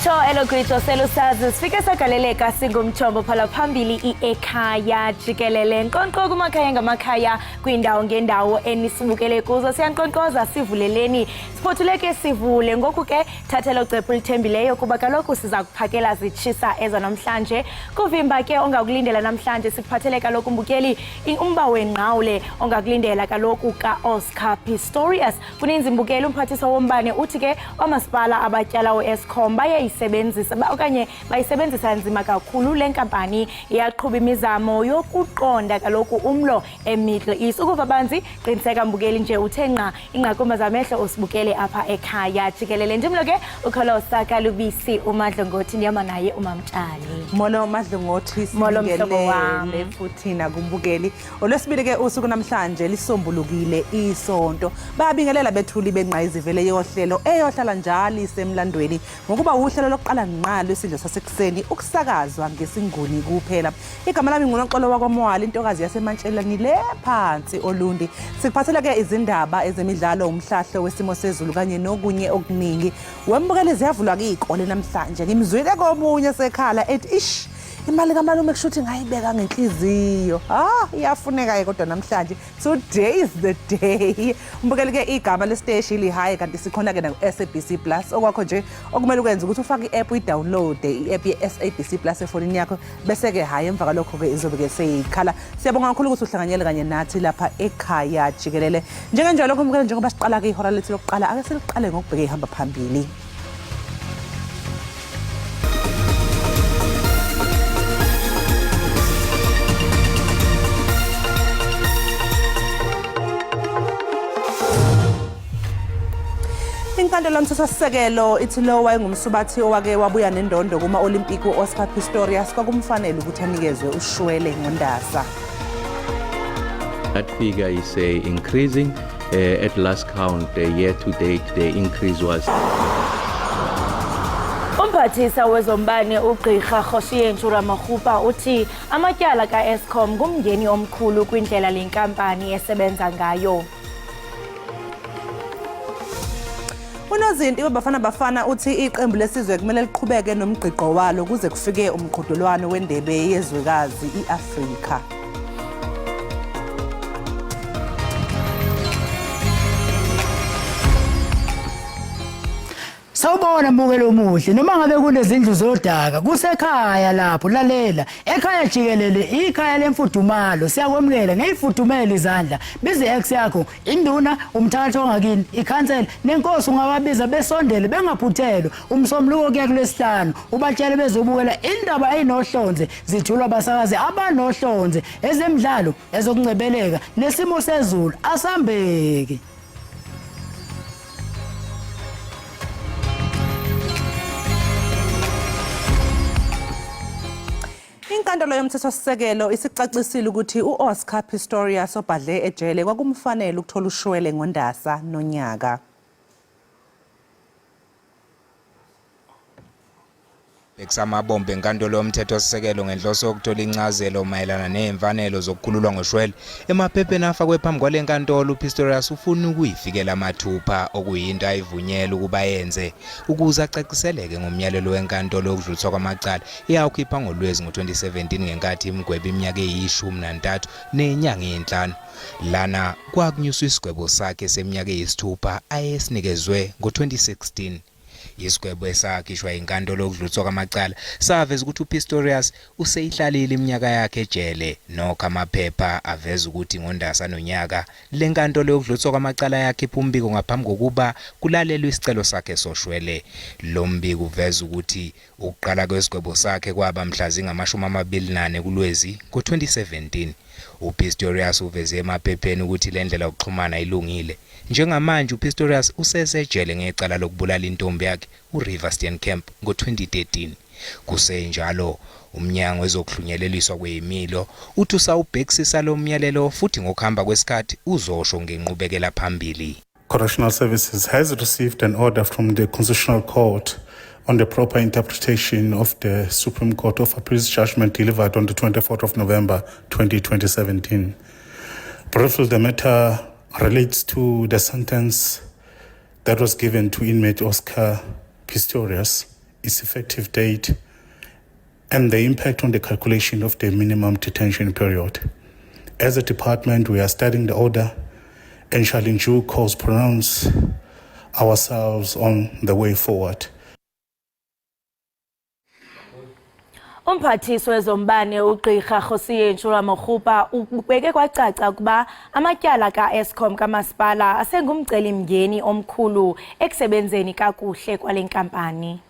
Litsho elo gritsho selusazi sifike sagaleleka singumthombo phala phambili i-ekhaya jikelele nkqonkqo kumakhaya ngamakhaya kwiindawo ngeendawo enisibukele kuzo siyankqonkqoza sivuleleni siphothuleke sivule ngoku ke thathela ucephu lithembileyo kuba kaloku siza kuphakela zitshisa ezanamhlanje kuvimba ke ongakulindela namhlanje sikuphathele kaloku mbukeli umba wengqawule ongakulindela kaloku kaoscar pistorius kuninzi mbukeli umphathiswa wombane uthi ke oomasipala abatyala uescom bayayisebenzisa okanye bayisebenzisa nzima kakhulu le nkampani iyaqhuba imizamo yokuqonda kaloku umlo emiddle east ukuva banzi qiniseka mbukeli nje uthe nqa ingqakumba zamehlo usibukele apha ekhaya jikelele ndim lo ke ukholosa kalubisi umadlongothi ndihamba naye umamtshali molo madlongothi Molo, mhlobo wam. sibingelele futhi nakumbukeli olwesibili ke usuku namhlanje lisombulukile isonto bayabingelela bethuli bengqayizivele yohlelo eyohlala njalo isemlandweni ngokuba uhlelo lokuqala ngqa lwesidlo sasekuseni ukusakazwa ngesinguni kuphela igama lami ngunoxolo wakwamwali intokazi yasemantshelani le phansi olundi sikuphathela ke izindaba ezemidlalo umhlahlo wesimo sezulu kanye nokunye okuningi wembukeli ziyavulwa ke iy'kole namhlanje ngimzwile komunye sekhala ethi ish imali kamalume kusho ukuthi ngayibeka ngenhliziyo ah iyafuneka-ke kodwa namhlanje today is the day umbukeli ke igama lesiteshi lihayi kanti sikhona-ke naku-sabc plus okwakho nje okumele ukwenze ukuthi ufake i-app uyidownloade i-app ye-sabc plus efonini yakho bese-ke hhayi emva kwalokho-ke izobe-ke seyikhala siyabonga kakhulu ukuthi uhlanganyele kanye nathi lapha ekhaya jikelele njengenjalo umbukeli njengoba siqala-ke ihora lethu lokuqala ake siliqale ngokubheka ihamba phambili Inkantolo yomthethosisekelo ithi lo wayengumsubathi owake wabuya nendondo kuma-Olimpiki u-Oscar Pistorius kwakumfanele ukuthi anikezwe ushwele ngoNdasa. That figure is increasing. At last count, year to date, the increase was. Umphathisa wezombane uGqirha Kgosientsho Ramokgopa uthi amatyala ka-Eskom ngumngeni omkhulu kwindlela le nkampani esebenza ngayo. Unozinti weBafana Bafana uthi iqembu lesizwe kumele liqhubeke nomgqigqo walo kuze kufike umqhudelwano wendebe yezwekazi i-Afrika. Sawubona mbukelo omuhle noma ngabe kunezindlu zodaka kusekhaya lapho lalela ekhaya jikelele ikhaya lemfudumalo siyakwemukela ngeyifudumele izandla bize ex yakho induna umthakathi wangakini ikhansela nenkosi ungababiza besondele bengaphuthelwa umsombuluko kuya kulesihlanu ubatshele bezobukela indaba eyinohlonze zithulwa abasakazi abanohlonze ezemidlalo ezokungcebeleka nesimo sezulu asambeki Inkantolo yomthethosisekelo isicacisile ukuthi u-Oscar Pistorius obhadle ejele kwakumfanele ukuthola ushwele ngoNdasa nonyaka. Bekusamabombo enkantolo yomthethosisekelo ngenhloso yokuthola incazelo mayelana nezimfanelo zokukhululwa ngoshwele. Emaphepheni afakwe phambi kwale nkantolo uPistorius ufuna ukuyifikela mathupha okuyinto ayivunyelwe ukuba yenze ukuze acaciseleke ngomyalelo wenkantolo yokudluliswa kwamacala eyawukhipha ngoLwezi ngo-2017 ngenkathi imgweba iminyaka eyi-13 nenyanga eyinhlanu. Lana kwakunyuswa isigwebo sakhe seminyaka eyisithupha ayesinikezwe ngo-2016. Isigwebo esakhishwa yinkantolo yokudluliswa kwamacala saveza ukuthi uPistorius useyihlalile iminyaka yakhe ejele. Nokho amaphepha aveza ukuthi ngoNdasa nonyaka le nkantolo yokudluliswa kwamacala yakhipha umbiko ngaphambi kokuba kulalelwe isicelo sakhe soshwele. Lo mbiko uveza ukuthi ukuqala kwesigwebo sakhe kwaba mhla zingama-24 kuLwezi ngo-2017. UPistorius uveze emaphepheni ukuthi le ndlela yokuxhumana ilungile. Njengamanje uPistorius usesejele ngecala lokubulala intombi yakhe uReeva Steenkamp ngo-2013. Kusenjalo, uMnyango wezokuHlunyeleliswa kweziMilo uthi usawubhekisisa lo myalelo futhi ngokuhamba kwesikhathi uzosho ngenqubekela phambili. Correctional Services has received an order from the Constitutional Court on the proper interpretation of the Supreme Court of Appeals judgment delivered on the 24th of November 2017. Briefly, the matter relates to the sentence that was given to inmate Oscar Pistorius its effective date, and the impact on the calculation of the minimum detention period. As a department, we are studying the order and shall in due course pronounce ourselves on the way forward. Umphathiswa wezombane uGqirha Kgosientsho Ramokgopa ubeke kwacaca ukuba amatyala ka-Eskom kamasipala asengumcelimngeni omkhulu ekusebenzeni kakuhle kwale nkampani.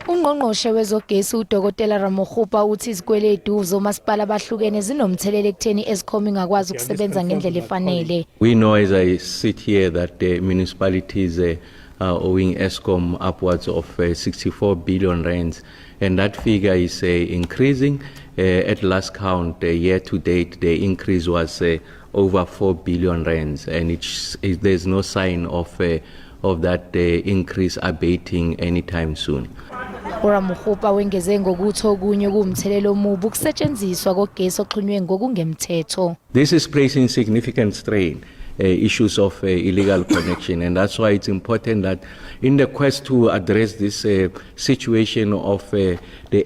Ungqongqoshe wezogesi uDokotela Ramokgopa uthi izikweletu zomasipala abahlukene zinomthelela ekutheni i-Eskom ingakwazi ukusebenza ngendlela efanele. We know as I sit here that the municipalities are owing Eskom upwards of 64 billion rands, and that figure is increasing. At last count, year to date, the increase was over 4 billion rands, and there's no sign of that increase abating anytime soon. URamokgopa wengeze ngokuthi okunye kuwumthelela omubi ukusetshenziswa kogesi oxhunywe ngokungemthetho. This is placing significant strain, issues of illegal connection, and that's why it's important that in the quest to address this situation of the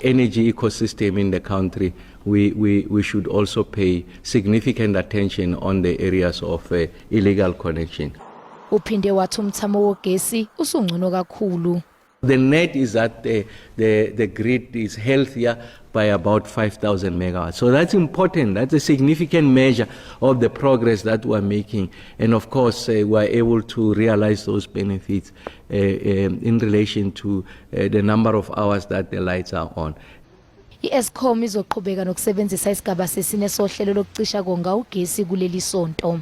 energy ecosystem in the country, we should also pay significant attention on the areas of illegal connection. Uphinde wathi umthamo wogesi usungcono kakhulu. The net is that the grid is healthier by about 5,000 megawatts. So that's important. That's a significant measure of the progress that we're making. And of course, we're able to realize those benefits in relation to the number of hours that the lights are on. I-Eskom izoqhubeka nokusebenzisa isigaba sesine sohlelo lokucisha konga ugesi kuleli sonto.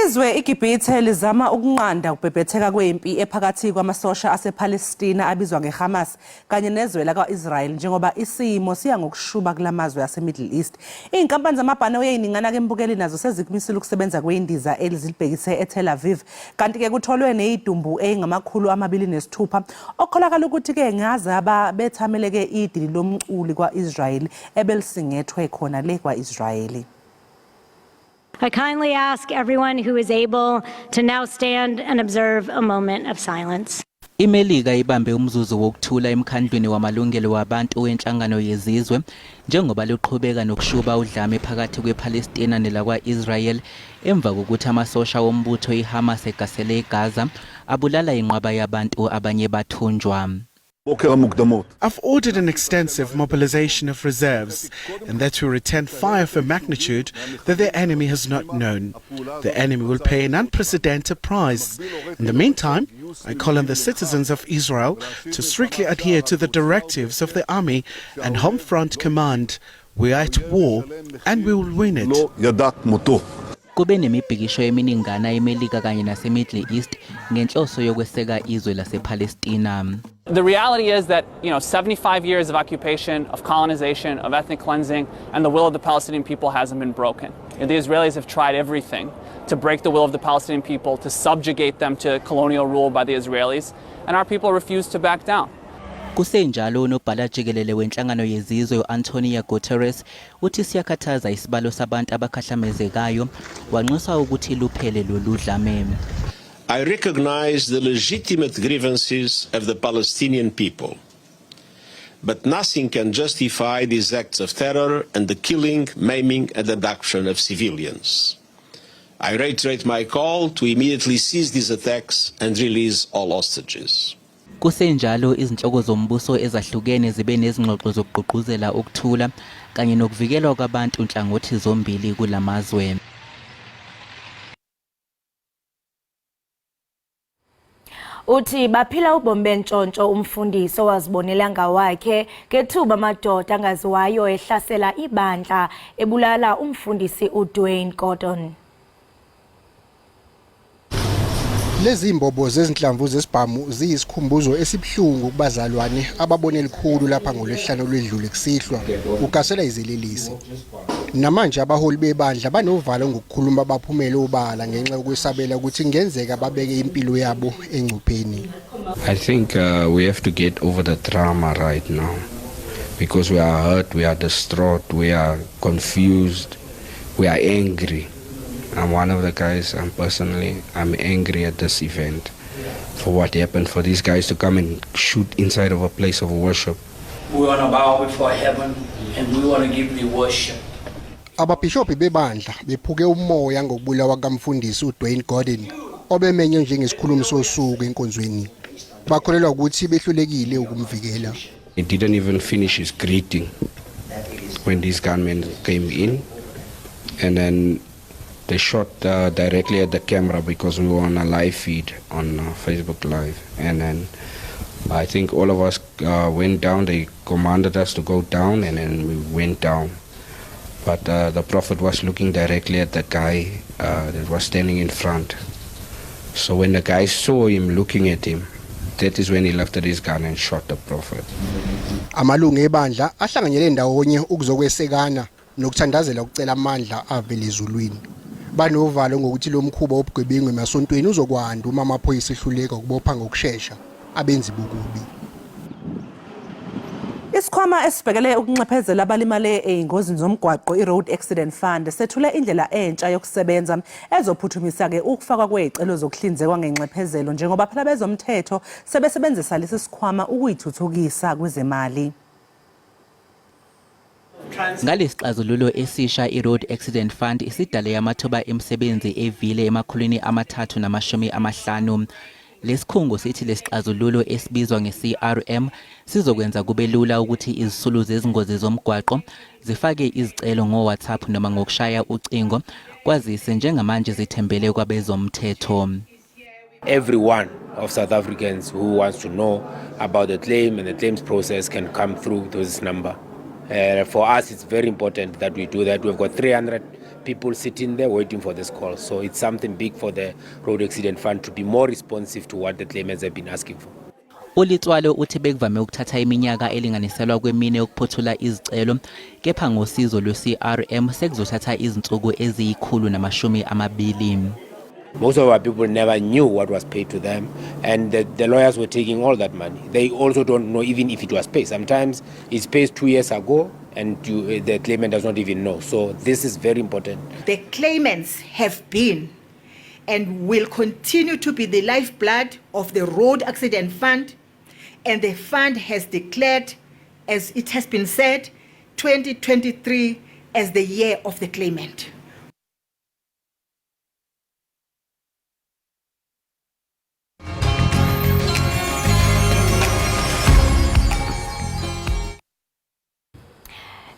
Izwe iGibhithe lizama ukunqanda ukubhebhetheka kwempi ephakathi kwamasosha asePalestina abizwa ngeHamas kanye nezwe lakwa-Israel njengoba isimo siya ngokushuba kulamazwe ase-Middle East. Iy'nkampani zamabhanoyi ey'ningana-ke embukeli nazo sezikumisile ukusebenza kwey'ndiza elizilibhekise eTel Aviv. Kanti-ke kutholwe ney'dumbu ey'ngama-206 okukholakala ukuthi-ke ngazaba bethameleke idili lomculi kwa-Israel ebelisingethwe khona le kwa-Israyeli. I kindly ask everyone who is able to now stand and observe a moment of silence. IMelika ibambe umzuzu wokuthula emkhandlwini wamalungelo wabantu wenhlangano yezizwe njengoba luqhubeka nokushuba udlame phakathi kwePalestina nelakwa-Israel emva kokuthi amasosha wombutho iHamas egasele eGaza abulala inqwaba yabantu abanye bathunjwa. I've ordered an extensive mobilization of reserves and that we return fire of a magnitude that the enemy has not known. The enemy will pay an unprecedented price. In the meantime, I call on the citizens of Israel to strictly adhere to the directives of the army and Home Front Command. We are at war and we will win it. Kube nemibhikisho eminingana eMelika kanye naseMiddle East ngenhloso yokweseka izwe lasePalestina. The reality is that 75 years of occupation, of colonization, of ethnic cleansing, and the will of the Palestinian people hasn't been broken. The Israelis have tried everything to break the will of the Palestinian people, to subjugate them to colonial rule by the Israelis, and our people refuse to back down. Kusenjalo unobhala jikelele wenhlangano yezizwe u-Antonio Guterres uthi siyakhathaza isibalo sabantu abakhahlamezekayo wanxusa ukuthi luphele lolu dlame. I recognize the legitimate grievances of the Palestinian people. But nothing can justify these acts of terror and the killing, maiming, and abduction of civilians. I reiterate my call to immediately cease these attacks and release all hostages. Kusenjalo izinhloko zombuso ezahlukene zibe nezingxoxo zokugqugquzela ukuthula kanye nokuvikelwa kwabantu nhlangothi zombili kulamazwe. Uthi baphila ubomi bentshontsho umfundisi owazibonela ngawakhe ngethuba amadoda angaziwayo ehlasela ibandla ebulala umfundisi uDwayne Gordon. Lezi mbobo zezinhlamvu zesibhamu ziyisikhumbuzo esibuhlungu kubazalwane ababone elikhulu lapha ngolwesihlanu olwedlule kusihlwa ugasela izelelisi. Namanje abaholi bebandla banovalo ngokukhuluma baphumele obala ngenxa yokwesabela ukuthi kungenzeka babeke impilo yabo engcupheni. I think we have to get over the trauma right now because we are hurt, we are distraught, we are confused, we are angry. I'm one of the guys, I'm personally, I'm angry at this event. for what happened, for these guys to come and shoot inside of a place of worship. We want to bow before heaven and we want to give the worship. Ababhishobhi bebandla bephuke umoya ngokubulawa kukamfundisi uDwayne Gordon obemenywe njengesikhulumi sosuku enkonzweni. Bakholelwa ukuthi behlulekile ukumvikela. He didn't even finish his greeting when these gunmen came in, and then they shot directly at the camera because we were on a live feed on Facebook Live. And then I think all of us went down. They commanded us to go down, and then we went down. But the prophet was looking directly at the guy that was standing in front. So when the guy saw him looking at him, that is when he lifted his gun and shot the prophet. Amalungu ebandla ahlanganyele ndawonye ukuzokwesekana nokuthandazela ukucela amandla avela ezulwini. Banovalo ngokuthi lo mkhuba wobugebengu emasontweni uzokwanda uma amaphoyisa ehluleka ukubopha ngokushesha abenzi bokubi. Isikhwama esibhekele ukunxephezela abalimale ey'ngozini zomgwaqo i-Road Accident Fund sethule indlela entsha yokusebenza ezophuthumisa-ke ukufakwa kwey'celo zokuhlinzekwa ngenxephezelo njengoba phela bezomthetho sebesebenzisa lesi sikhwama ukuyithuthukisa kwezemali. Ngalesixazululo esisha i-Road Accident Fund isidale amathuba emisebenzi evile 350. Lesikhungo sithi lesixazululo esibizwa nge-CRM sizokwenza kube lula ukuthi izisulu zezingozi zomgwaqo zifake izicelo ngo-WhatsApp noma ngokushaya ucingo kwazise njengamanje zithembele kwabezomthetho. Every one of South Africans who wants to know about the claim and the claims process can come through to this number. For us, it's very important that we do that. We've got 300 people sitting there waiting for this call. So it's something big for the Road Accident Fund to be more responsive to what the claimants have been asking for. ULitswalo uthi bekuvame ukuthatha iminyaka elinganiselwa kwemine ukuphothula izicelo kepha ngosizo lwe-CRM sekuzothatha izinsuku eziyi-120. Most of our people never knew what was paid to them, and the lawyers were taking all that money. They also don't know even if it was paid. Sometimes it's paid 2 years ago, and the claimant does not even know. So this is very important. The claimants have been and will continue to be the lifeblood of the Road Accident Fund, and the fund has declared, as it has been said, 2023 as the year of the claimant.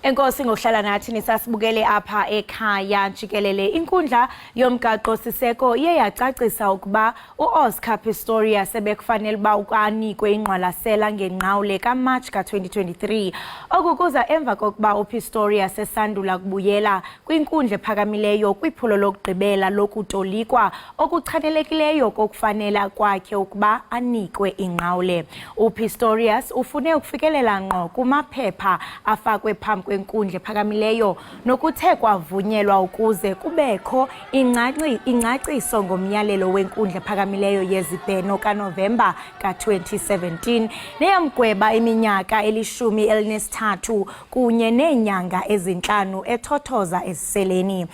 Enkosi ngokuhlala nathi nisasibukele apha ekhaya jikelele. Inkundla yomgaqo siseko iye yacacisa ukuba uOscar Pistorius ebekufanele uba anikwe ingqwalasela ngenqawule kaMarch ka-2023. Oku kuza emva kokuba uPistorius esandula kubuyela kwinkundla ephakamileyo kwiphulo lokugqibela lokutolikwa okuchanelekileyo kokufanela kwakhe ukuba anikwe ingqawule. UPistorius ufune ukufikelela ngqo kumaphepha afakwe phambi kwenkundla ephakamileyo nokuthe kwavunyelwa ukuze kubekho ingcaciso ngomyalelo wenkundla ephakamileyo yezibheno kaNovemba ka-2017 neyamgweba iminyaka eli-13 kunye neenyanga ezintlanu ethothoza eziseleni.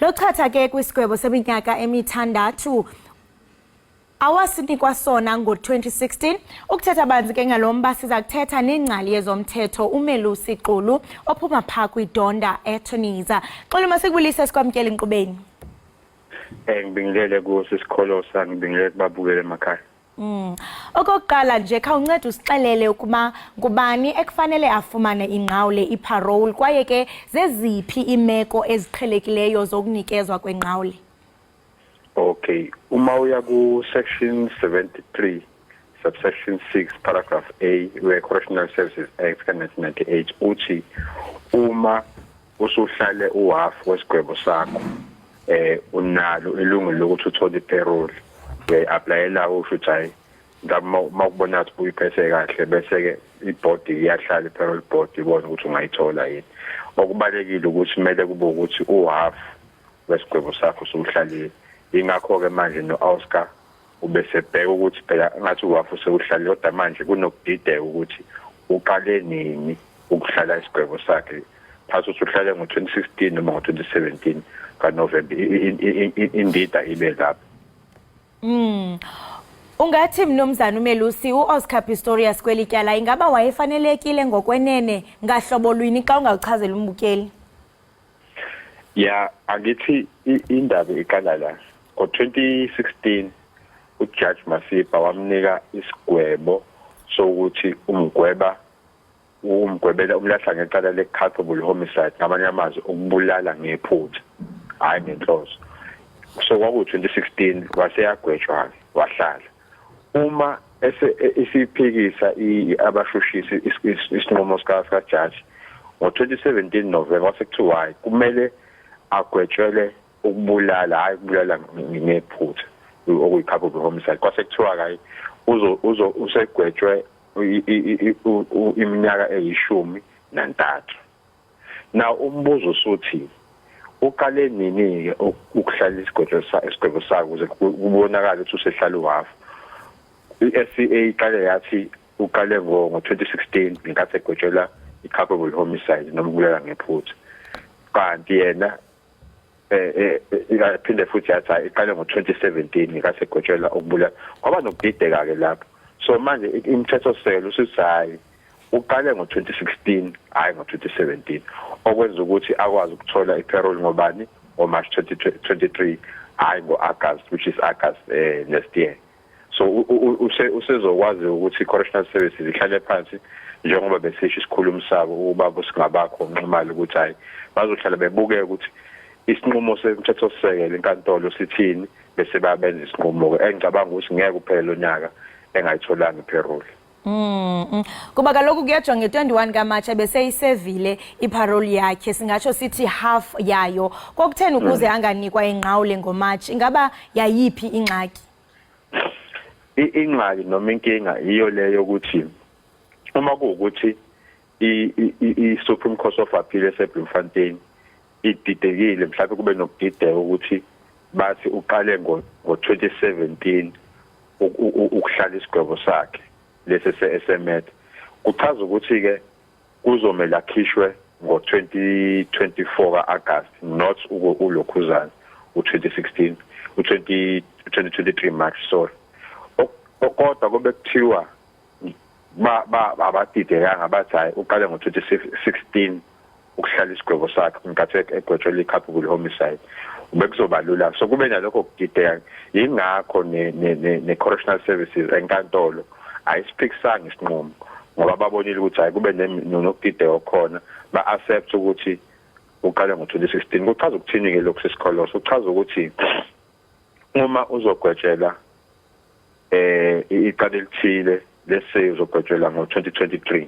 Lochatha ke kwisigwebo seminyaka emithandathu awasinikwa sona ngo-2016. Ukuthetha banzi ke ngalo mba siza kuthetha nengcali yezomthetho uMelusi Xulu ophuma phaa kwiDonda Attorneys. Xulu, masikubulise sikwamkele enkqubeni. Ngibingelele kuso isikholosa, ngibingelele kubabukele emakhaya. Okokuqala nje khawunceda usixelele ukuba ngubani ekufanele afumane ingqawule iparole kwaye ke zeziphi iimeko eziqhelekileyo zokunikezwa kwengqawule. Okay, uma uya ku section 73 subsection 6 paragraph A we Correctional Services Act ka-1998, uthi uma usuhlale uhalf wesigwebo sakho, unalo ilungelo lokuthi uthole iparole. Uyayi-applyela, usho ukuthi hayi, mhlawumbe uma ukubona ukuthi uyiphethe kahle, bese-ke ibhodi iyahlala, i-parole board ibone ukuthi ungayithola yini. Okubalekile ukuthi kumele kube ukuthi uhalf wesigwebo sakho usuhlalile. Ingakho-ke manje no-Oscar ubesebheka ukuthi phela ngathi uhalf usewuhlalile, kodwa manje kunokudideka ukuthi uqale nini ukuhlala isigwebo sakhe, phakathi ukuthi uhlale ngo-2016 noma ngo-2017 kaNovember. Indida ibe lapho. Ungathi, mnumzana uMelusi, uOscar Pistorius kweli tyala ingaba wayefanelekile ngokwenene ngahlobo lwini xa ungawuchazela umbukeli? Ya, angithi indaba iqala la. Ngo-2016 uJudge Masipa wamnika isigwebo sokuthi umgweba umgwebela umlahla ngecala le-culpable homicide, ngamanye amazwi ukubulala ngephutha, hhayi ngenhloso. So kwaku-2016, waseyagwetshwa-ke, wahlala. Uma isiphikisa abashushisi isinqumo sikajaji ngo-2017 November, kwase kuthiwa hhayi, kumele agwetshwele ukubulala, hhayi ukubulala ngephutha, okuyi-culpable homicide. Kwase kuthiwa hayi, uzo usegwetshwe iminyaka eyi-13. Now umbuzo usuthi uqale nini-ke ukuhlala isigwebo sakhe ukuze kubonakale ukuthi usehlala uhafu? I-SCA iqale yathi uqale ngo-2016 ngenkathi egwetshelwa i-culpable homicide noma ukubulala ngephutha, kanti yena iphinde futhi yathi hayi, iqale ngo-2017 ngenkathi egwetshelwa ukubulala. Kwaba nokudideka-ke lapho. So manje imithethosisekelo usithi hhayi, uqale ngo-2016, hhayi ngo-2017, okwenza ukuthi akwazi ukuthola i-parole ngobani? Ngo-March 2023, hhayi ngo-August, which is August next year. So usezokwazi ukuthi i-Correctional Services ihlale phansi, njengoba besisho isikhulumi sabo ubaba Singabakho Nxumalo, ukuthi hayi, bazohlala bebuke ukuthi isinqumo semthethosisekelo inkantolo sithini, bese babenza isinqumo-ke. Engicabanga ukuthi ngeke kuphele lo nyaka engayitholanga i-parole. Kuba kaloku kuyajonga nge-21 kaMatshi beseyisevile iparole yakhe, singatsho sithi half yayo. Kwakutheni ukuze anganikwa ingqawule ngoMatshi? Ingaba yayiphi ingxaki? Ingxaki noma inkinga iyo leyo ukuthi uma kuwukuthi i-Supreme Court of Appeal eseBloemfontein ididekile, mhlawumbe kube nokudideka ukuthi bathi uqale ngo-2017 ukuhlala isigwebo sakhe lesi se-SMT, kuchaza ukuthi-ke kuzomele akhishwe ngo-2024 ka-August, not ulokhuzana u-2016, u-20 2023 March, sorry. Kodwa kube kuthiwa ba ba abadidekanga, bathi hayi, uqale ngo-2016 ukuhlala isigwebo sakhe ngenkathi egwetshelwe i-culpable homicide, bekuzoba lula. So kube nalokho kudideka, yingakho ne-Correctional Services enkantolo ayisiphikisanga isinqumo, ngoba babonile ukuthi hayi, kube nokudideka okukhona, ba-accept ukuthi uqale ngo-2016. Kuchaza ukuthini-ke lokhu sisikholoso? Kuchaza ukuthi uma uzogwetshelwa icala elithile, lese uzogwetshelwa ngo-2023,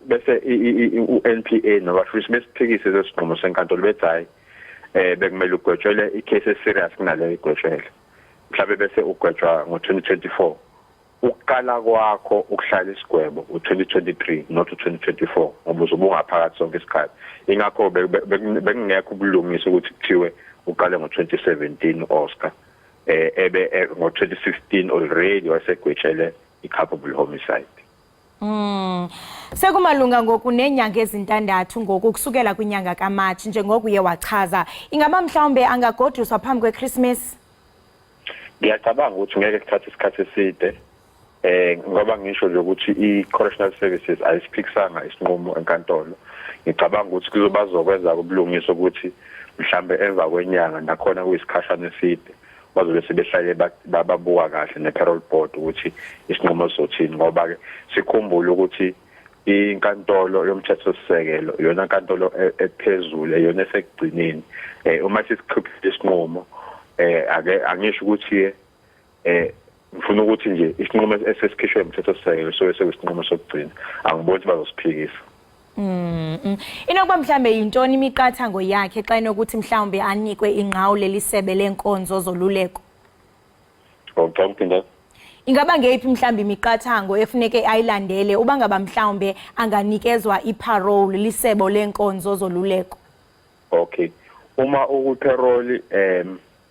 bese u-NPA nabashushisi besiphikise lesinqumo senkantolo, bethi hayi, bekumele ugwetshelwe icase eserious kunaleyo igwetshelwe, mhlawumbe bese ugwetshwa ngo-2024, ukuqala kwakho ukuhlala isigwebo u-2023, not u-2024, ngoba uzobe ungaphakathi sonke isikhathi. Ingakho bekungekho ubulungisa ukuthi kuthiwe uqale ngo-2017 Oscar, ebe ngo-2016 already wasegwetshele i-culpable homicide. Sekumalunga ngoku nenyanga ezintandathu ngoku kusukela kwinyanga kaMarch, njengoko uye wachaza. Ingaba mhlawumbe angagoduswa phambi kweChristmas? Ngiyacabanga ukuthi ngeke kuthathe isikhathi eside, ngoba ngisho nje ukuthi i-Correctional Services ayisiphikisanga isinqumo enkantolo. Ngicabanga ukuthi kuzobazokwenza ubulungiswa ukuthi mhlambe emva kwenyanga, nakhona kuyisikhashana eside, bazobe sebehlale babuka kahle ne-parole board ukuthi isinqumo sizothini, ngoba-ke sikhumbule ukuthi inkantolo yomthethosisekelo iyona nkantolo ephezulu, eyona esekugcineni. Uma sisikhiphile isinqumo, ake angisho ukuthi ngifuna ukuthi nje isinqumo esesikhishwe umthethosisekelo sobe sekuyisinqumo sokugcina, angiboni ukuthi bazosiphikisa. Inokuba mhlambe yintoni imiqathango yakhe xa inokuthi mhlawumbe anikwe ingqawule lisebe lenkonzo zoluleko? Ngicela ukuphinda. Ingaba ngeyiphi mhlawumbe imiqathango efuneke ayilandele uba ngaba mhlawumbe anganikezwa iparole lisebo lenkonzo zoluleko? Okay, uma uku-parole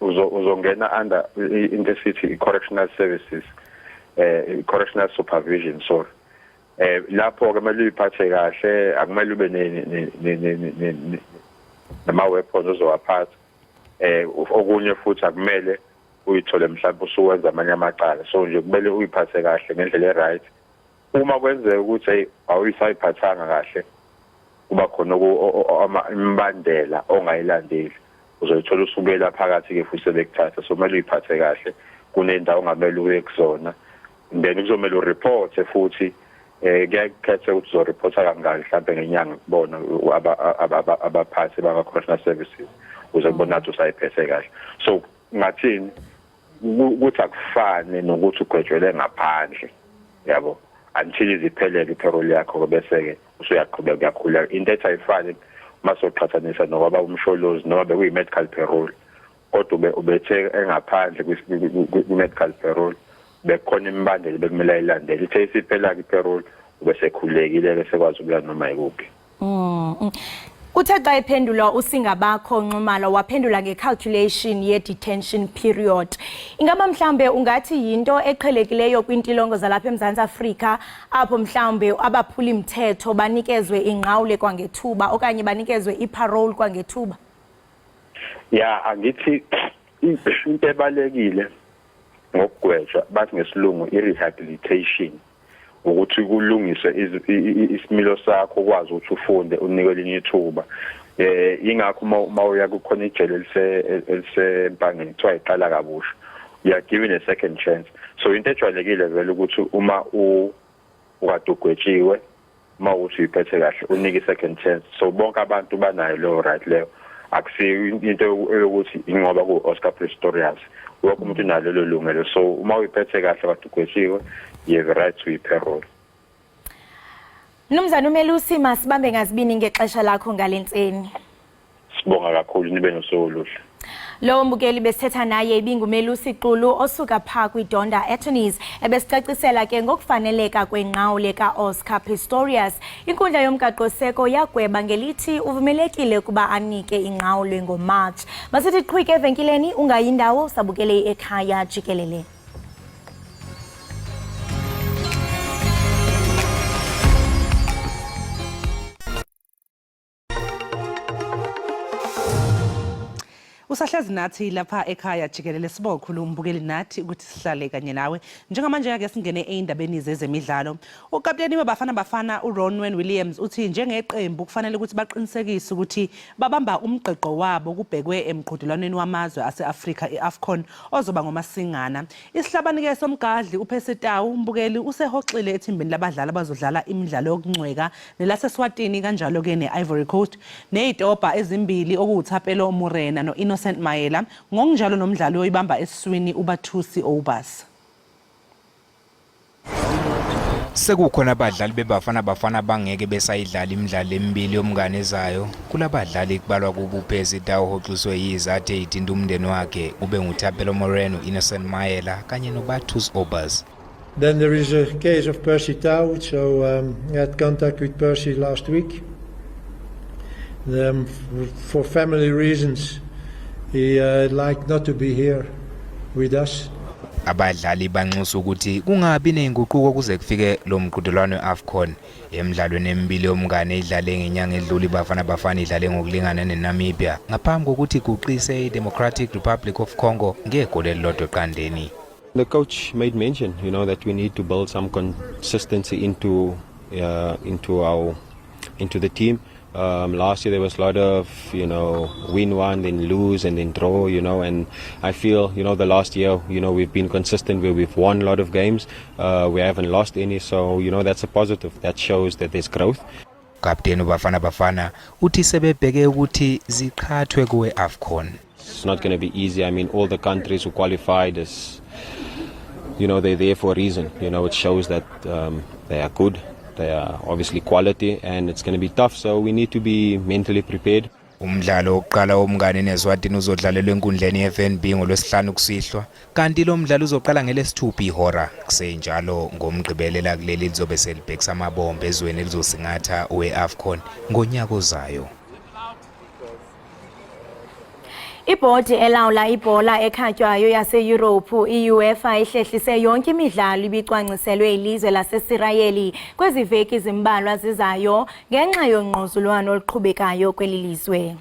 uzongena under into esithi i-correctional services, correctional supervision, sorry. Lapho ke kumele uyiphathe kahle, akumele ube nama weapons ozowaphatha. Okunye futhi, akumele Uyithole mhlawumbe usuwenza amanye amacala. So nje kumele uyiphathe kahle ngendlela e-right. Uma kwenzeka ukuthi hey, awuyisayiphathanga kahle, kuba khona imibandela ongayilandeli, uzoyithola usubuyela phakathi-ke futhi sebekuthatha. So kumele uyiphathe kahle, kunendawo ongamele uye kuzona, then kuzomele ureporte futhi. Kuyakhetha ukuthi uzoreporta kangaki mhlawumbe ngenyanga kubona abaphathi baka-correctional services, ukuze kubona ukuthi usayiphethe kahle. So ngathini ukuthi akufani nokuthi ugwetshelwe ngaphandle, yabo, until iziphelele iparole yakho, bese-ke usuyaqhubeka uyakhuleka. Into ethi ayifani masoqhathanisa nokwaba uMsholozi, noma bekuyi-medical parole, kodwa ubethe engaphandle kwi-medical parole, bekukhona imibandela bekumele ayilandele. Ithe isiphela-ke iparole, ubesekhululekile-ke, sekwazi ukuya noma yikuphi. Uthe xa ephendula uSingabakho Nxumalo, waphendula ngecalculation ye-detention period. Ingaba mhlambe ungathi yinto eqhelekileyo kwintilongo zalapha eMzantsi Afrika, apho mhlambe abaphuli mthetho banikezwe ingqawule kwangethuba okanye banikezwe iparole kwangethuba? Ya, angithi into ebalekile ngokugwetshwa, bathi ngesilungu i-rehabilitation, ukuthi kulungiswe isimilo sakho, ukwazi ukuthi ufunde, unikwe elinye ithuba. Ingakho uma uya kukhona ijele eliseMpangeni kuthiwa iqala kabusha, you are given a second chance. So into ejwayelekile vele ukuthi uma ukade ugwetshiwe, uma ukuthi uyiphethe kahle, unike i-second chance. So bonke abantu banayo leyo right leyo, akusiyo into yokuthi ingoba ku-Oscar Pistorius. Wonke umuntu unalo lelo lungelo. So uma uyiphethe kahle kade ugwetshiwe, you have a right to i-parole. Mnumzana uMelusi, masibambe ngazibini ngexesha lakho ngale ntseni. Sibonga kakhulu, nibe nosuku oluhle. Lowo mbukeli besithetha naye ibinguMelusi Xulu osuka phaa kwiDonda Attorneys, ebesicacisela ke ngokufaneleka kwengqawule ka-Oscar Pistorius. Inkundla yomgaqoseko yagweba ngelithi uvumelekile ukuba anike ingqawule ngoMarch. Masithi qhwike evenkileni, ungayindawo, sabukele ekhaya jikelele. Usahlezi nathi lapha ekhaya jikelele. Sibonga kakhulu umbukeli nathi ukuthi sihlale kanye nawe. Njengamanje ake singene ey'ndabeni zezemidlalo. Ukapteni weBafana Bafana uRonwen Williams uthi njengeqembu kufanele ukuthi baqinisekise ukuthi babamba umgqigqo wabo kubhekwe emqhudelwaneni wamazwe ase-Afrika i-AFCON ozoba ngoMasingana. Isihlabani-ke somgadli uPercy Tau, umbukeli, usehoxile ethimbeni labadlali abazodlala imidlalo yokuncweka nelaseSwatini kanjalo-ke ne-Ivory Coast, ney'tobha ezimbili okuwuThapelo Morena no-Innocent Maela, ngokunjalo nomdlali oyibamba esiswini uBathusi Aubaas. Sekukhona abadlali beBafana Bafana abangeke besayidlala imidlalo emibili yomngane ezayo. Kulabadlali kubalwa kubo uPercy Tau ohoxiswe yizathu ey'thinta umndeni wakhe, kube nguThapelo Morena, u-Innocent Maela kanye noBathusi Aubaas. Then there is a case of Percy Tau, so I had contact with Percy last week. For family reasons, he like not to be here with us. Abadlali banxusa ukuthi kungabi nezinguquko kuze kufike lo mqhudelwano we-AFCON. Emidlalweni emibili yomngane idlale ngenyanga edlule, iBafana Bafana idlale ngokulingana neNamibia ngaphambi kokuthi iguqise iDemocratic Republic of Congo ngegoli elilodwa eqandeni. The coach made mention that we need to build some consistency into the team. Last year there was a lot of win one, then lose, and then draw, and I feel the last year, we've been consistent where we've won a lot of games. We haven't lost any, so that's a positive. That shows that there's growth. Kapteni uBafana Bafana uthi sebebheke ukuthi ziqhathwe kuwe AFCON. It's not going to be easy. I mean, all the countries who qualified is, they're there for a reason. It shows that they are good. They are obviously quality, and it's going to be tough. So we need to be mentally prepared. Umdlalo wokuqala womngane neSwatini uzodlalelwa enkundleni yeFNB ngolwesihlanu kusihlwa, kanti lo mdlalo uzoqala ngelesithupha ihora. Kusenjalo, ngomgqibelo kuleli lizobe selibhekisa amabombe ezweni elizosingatha we-AFCON ngonyaka ozayo. Ibhodi elawula ibhola ekhatywayo yaseYurophu i-UEFA ihlehlise yonke imidlalo ibicwangciselwe ilizwe laseSirayeli kwezi veki zimbalwa zizayo ngenxa yongquzulwano oluqhubekayo kweli lizwe.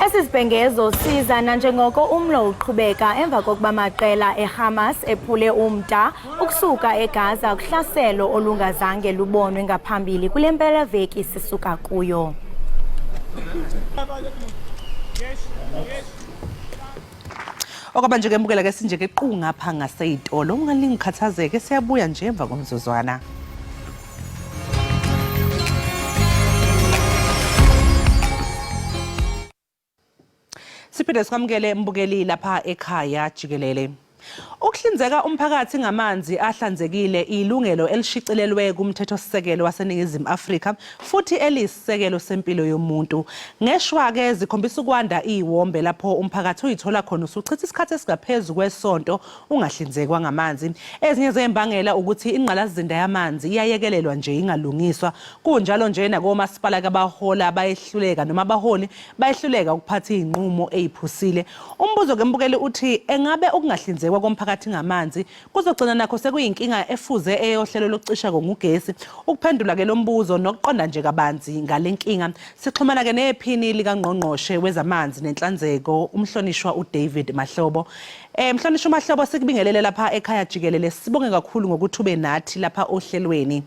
Esi sibhengezo siza nanjengoko umlo uqhubeka emva kokuba amaqela eHamas ephule umda ukusuka eGaza kuhlaselo olungazange lubonwe ngaphambili kule mpelaveki sisuka kuyo. Okwamanje ke mbukela ke sinje ke qu ngapha ngaseyitolo ungalingikhathazeke siyabuya nje emva komzuzwana. Siphinde sikwamukele mbukeli lapha ekhaya jikelele. Ukuhlinzeka umphakathi ngamanzi ahlanzekile ilungelo elishicilelwe kumthethosisekelo waseNingizimu Afrika futhi eliyisisekelo sempilo yomuntu. Ngeshwa-ke zikhombisa ukwanda iziwombe lapho umphakathi uyithola khona usuchitha isikhathi esingaphezu kwesonto ungahlinzekwa ngamanzi. Ezinye zezimbangela ukuthi ingqalasizinda yamanzi iyayekelelwa nje ingalungiswa. Kunjalo nje nakomasipala kabahola bayehluleka noma abaholi bayehluleka ukuphatha izinqumo eziphusile. Umbuzo ke mbukeli uthi engabe ukungahlinzekwa komphakathi ngamanzi kuzogcina nakho sekuyinkinga efuze eyohlelo lokucisha ngogesi. Ukuphendula ke lo mbuzo nokuqonda nje kabanzi ngale nkinga sixhumana ke nephini likaNgqongqoshe wezamanzi nenhlanzeko umhlonishwa uDavid Mahlobo. Mhlonishwa uMahlobo, sikubingelele lapha ekhaya jikelele, sibonge kakhulu ngokuthi ube nathi lapha ohlelweni.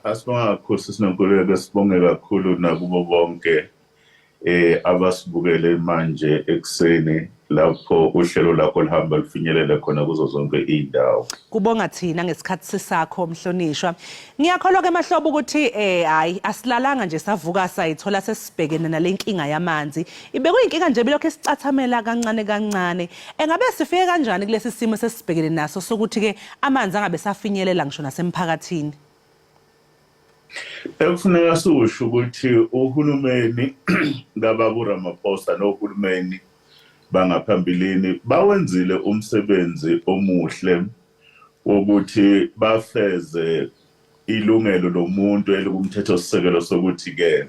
Asibonga kakhulu sisi Nonkululeko, sibonge kakhulu nakubo bonke abasibukele manje ekuseni lapho uhlelo lakho lihamba lufinyelele khona kuzo zonke izindawo. Kubonga thina ngesikhathi sisakho mhlonishwa. Ngiyakholwa ke Mahlobo ukuthi hayi asilalanga nje savuka sayithola sesibhekene nalenkinga yamanzi. Ibekuyinkinga nje bilokho isicathamela kancane kancane. Engabe sifike kanjani kulesi simo sesibhekene naso sokuthi ke amanzi angabe safinyelela ngisho nasemphakathini? Ekufuneka siwusho ukuthi uhulumeni kababa uRamaphosa nohulumeni bangaphambilini bawenzile umsebenzi omuhle wokuthi bafeze ilungelo lomuntu elikumthethosisekelo sokuthi ke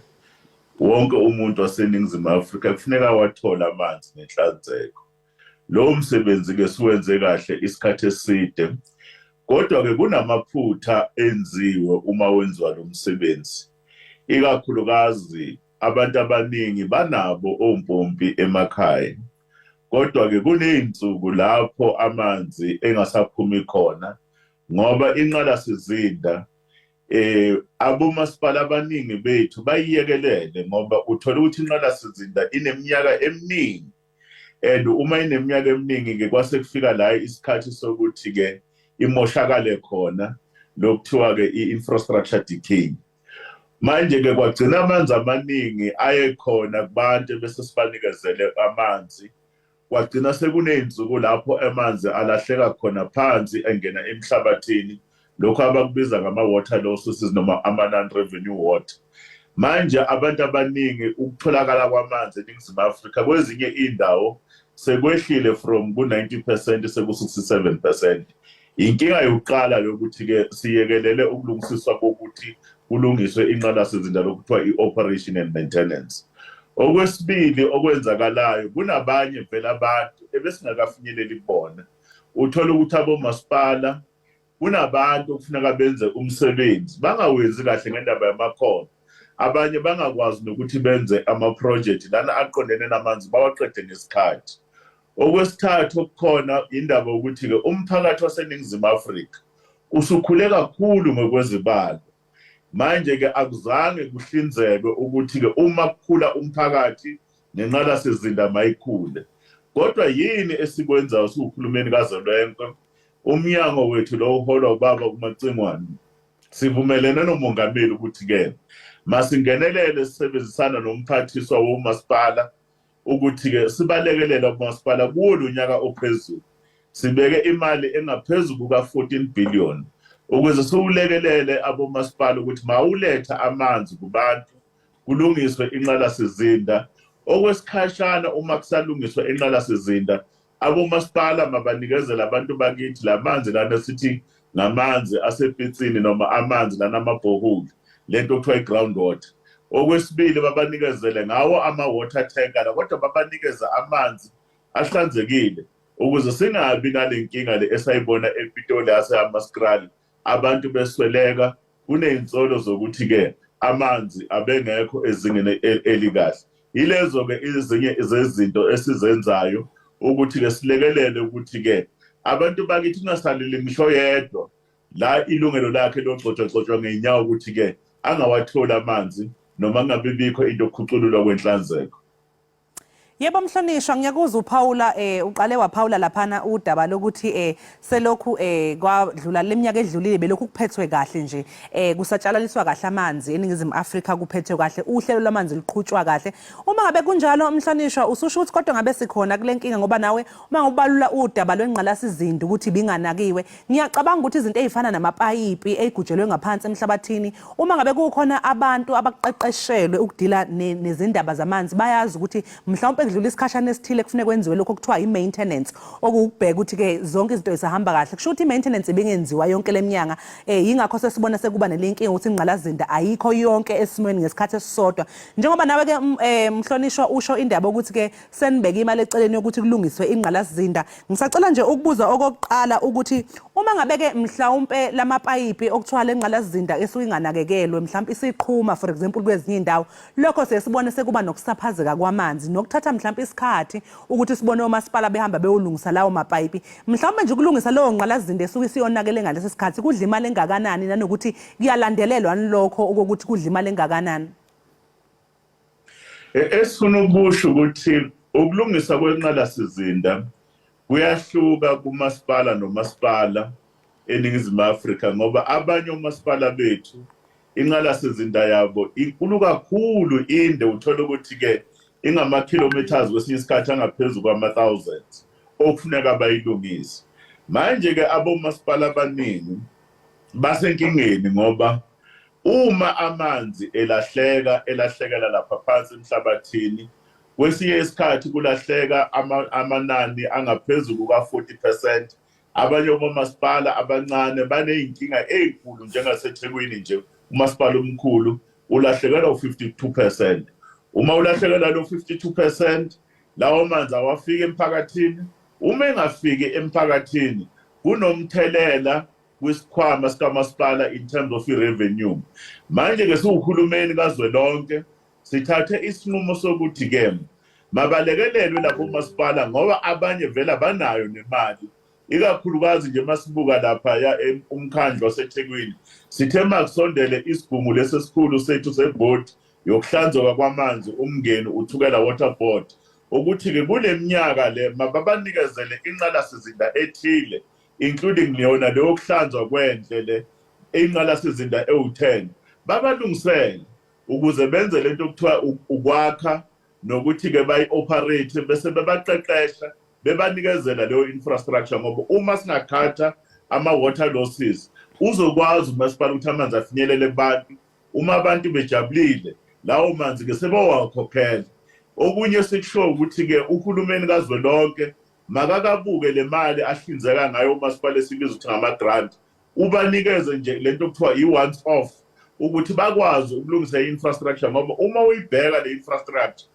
wonke umuntu waseNingizimu Afrika kufuneka wathola amanzi nenhlanzeko. Lowo msebenzi ke siwenze kahle isikhathi eside, kodwa ke kunamaphutha enziwe uma wenziwa lo msebenzi, ikakhulukazi abantu abaningi banabo ompompi emakhaya, kodwa ke kuney'nsuku lapho amanzi engasaphumi khona ngoba inqalasizinda abomasipala abaningi bethu bayiyekelele, ngoba uthola ukuthi inqalasizinda ineminyaka eminingi, and uma ineminyaka eminingi ke kwase kufika la isikhathi sokuthi ke imoshakale khona, lokuthiwa ke i-infrastructure decay. Manje ke kwagcina amanzi amaningi ayekhona kubantu bese sibanikezele amanzi, kwagcina sekuney'nsuku lapho amanzi alahleka khona phansi engena emhlabathini, lokho abakubiza ngama-water losses noma ama-non-revenue water. Manje abantu abaningi ukutholakala kwamanzi eNingizimu Afrika kwezinye iy'ndawo sekwehlile from ku-90% seku-67%. Inkinga yokuqala yokuthi-ke siyekelele ukulungisiswa kokuthi kulungiswe inqalasizinda lokuthiwa i-operation and maintenance. Okwesibili okwenzakalayo, kunabanye vele abantu ebesingakafinyeleli kubona. Uthola ukuthi abomasipala kunabantu okufuneka benze umsebenzi bangawenzi kahle ngendaba yamakhono, abanye bangakwazi nokuthi benze ama-project lana aqondene namanzi bawaqede ngesikhathi. Okwesithathu okukhona indaba yokuthi-ke umphakathi waseNingizimu Afrika usukhule kakhulu ngokwezibalo. Manje-ke akuzange kuhlinzekwe ukuthi-ke uma kukhula umphakathi nenqalasizinda mayikhule. Kodwa yini esikwenzayo siwuhulumeni kazwelonke? Umnyango wethu lo uholwa ubaba uMacingwane, sivumelene nomongameli ukuthi-ke masingenelele sisebenzisana nomphathiswa womasipala ukuthi-ke sibalekelele umasipala kuwo lo nyaka ophezulu. Sibeke imali engaphezu kuka-14 billion ukuze siwulekelele abomasipala ukuthi mawuletha amanzi kubantu kulungiswe inqalasizinda okwesikhashana. Uma kusalungiswa inqalasizinda, abomasipala mabanikezele abantu bakithi lamanzi lana sithi ngamanzi asepitsini noma amanzi lana amabhoholi, lento okuthiwa i-ground water. Okwesibili, babanikezele ngawo ama-water tanker la, kodwa babanikeze amanzi ahlanzekile ukuze singabi nale nkinga le esayibona ePitoli yaseHammanskraal, abantu besweleka, kuney'nsolo zokuthi-ke amanzi abengekho ezingeni elikahle. Yilezo-ke ezinye zezinto esizenzayo ukuthi-ke silekelele ukuthi-ke abantu bakithi kungasaleli ngisho yedwa la ilungelo lakhe logcotshwagcotshwa ngey'nyawo ukuthi-ke angawatholi amanzi noma kungabi bikho into yokukhucululwa kwenhlanzeko. Yebo mhlonishwa, ngiyakuzwa uphawula, uqale waphawula laphana udaba lokuthi selokhu kwadlula leminyaka edlulile belokhu kuphethwe kahle nje, kusatshalaliswa kahle amanzi eNingizimu Afrika, kuphethwe kahle, uhlelo lwamanzi luqhutshwa kahle. Uma ngabe kunjalo mhlonishwa, ususho ukuthi kodwa ngabe sikhona kule nkinga, ngoba nawe uma ngokubalula udaba lwengqalasizinda ukuthi ibinganakiwe, ngiyacabanga ukuthi izinto ey'fana namapayipi ey'gujelwe ngaphansi emhlabathini, uma ngabe kukhona abantu abaqeqeshelwe ukudila nezindaba zamanzi, bayazi ukuthi mhlawumpe kudlula isikhashana esithile kufuneka kwenziwe lokho okuthiwa i-maintenance, okuwukubheka ukuthi-ke zonke izinto zisahamba kahle. Kusho ukuthi i-maintenance ibingenziwa yonke le minyanga, yingakho sesibona sekuba nale nkinga ukuthi ingqalasizinda ayikho yonke esimweni ngesikhathi esisodwa. Njengoba nawe-ke mhlonishwa usho indaba yokuthi-ke senibeke imali eceleni yokuthi kulungiswe ingqalasizinda, ngisacela nje ukubuza okokuqala ukuthi uma ngabe-ke mhlawumpe lamapayipi okuthiwa le ngqalasizinda esuke inganakekelwe, mhlawumpe isiqhuma for example kwezinye iy'ndawo, lokho siye sibone sekuba nokusaphazeka kwamanzi nokuthatha mhlawumpe isikhathi ukuthi sibone omasipala behamba beyolungisa lawo mapayipi. Mhlawumbe nje ukulungisa leyo ngqalasizinda esuke isiyonakele ngalesi sikhathi kudla imali engakanani, nanokuthi kuyalandelelwa lokho okokuthi kudla imali engakanani? Esifuna ukusho ukuthi ukulungisa kwenqalasizinda kuyahluka kumasipala nomasipala eNingizimu Afrika, ngoba abanye omasipala bethu inqalasizinda yabo inkulu kakhulu, inde, uthola ukuthi-ke ingama-kilometers kwesinye isikhathi angaphezu kwama-thousands okufuneka bayilungise. Manje-ke abomasipala abaningi basenkingeni, ngoba uma amanzi elahleka, elahlekela lapha phansi emhlabathini, kwesinye isikhathi kulahleka amanani angaphezu kuka-40%. Abanye omasipala abancane baney'nkinga ey'nkulu, njengaseThekwini nje umasipala omkhulu ulahlekelwa u-52%. Uma ulahlekelwa lo 52%, lawo manzi awafiki emphakathini. Uma engafiki emphakathini, kunomthelela kwisikhwama sikamasipala in terms of i-revenue. Manje-ke siwuhulumeni kazwelonke sithathe isinqumo sokuthi-ke mabalekelelwe lapho umasipala, ngoba abanye vele abanayo nemali, ikakhulukazi nje masibuka lapha ya umkhandlu waseThekwini. Sithe makusondele isigungu lesi esikhulu sethu sebhodi yokuhlanzeka kwamanzi, uMngeni uThukela Water Board, ukuthi-ke kule minyaka le mababanikezele inqalasizinda ethile, including yona leyo kuhlanzwa kwendle le inqalasizinda ewu-10, babalungisele ukuze benze lento okuthiwa ukwakha nokuthi-ke bayi-operate, bese bebaqeqesha, bebanikezela leyo infrastructure. Ngoba uma singakhatha ama-water losses, uzokwazi umasipala ukuthi amanzi afinyelele kubantu. Uma abantu bejabulile, lawo manzi-ke sebawakhokhela. Okunye sikusho ukuthi-ke uhulumeni kazwelonke makakabuke le mali ahlinzeka ngayo umasipala esibiza ukuthi ngama-grant, ubanikeze nje lento okuthiwa i-once off ukuthi bakwazi ukulungisa i-infrastructure. Ngoba uma uyibheka le infrastructure,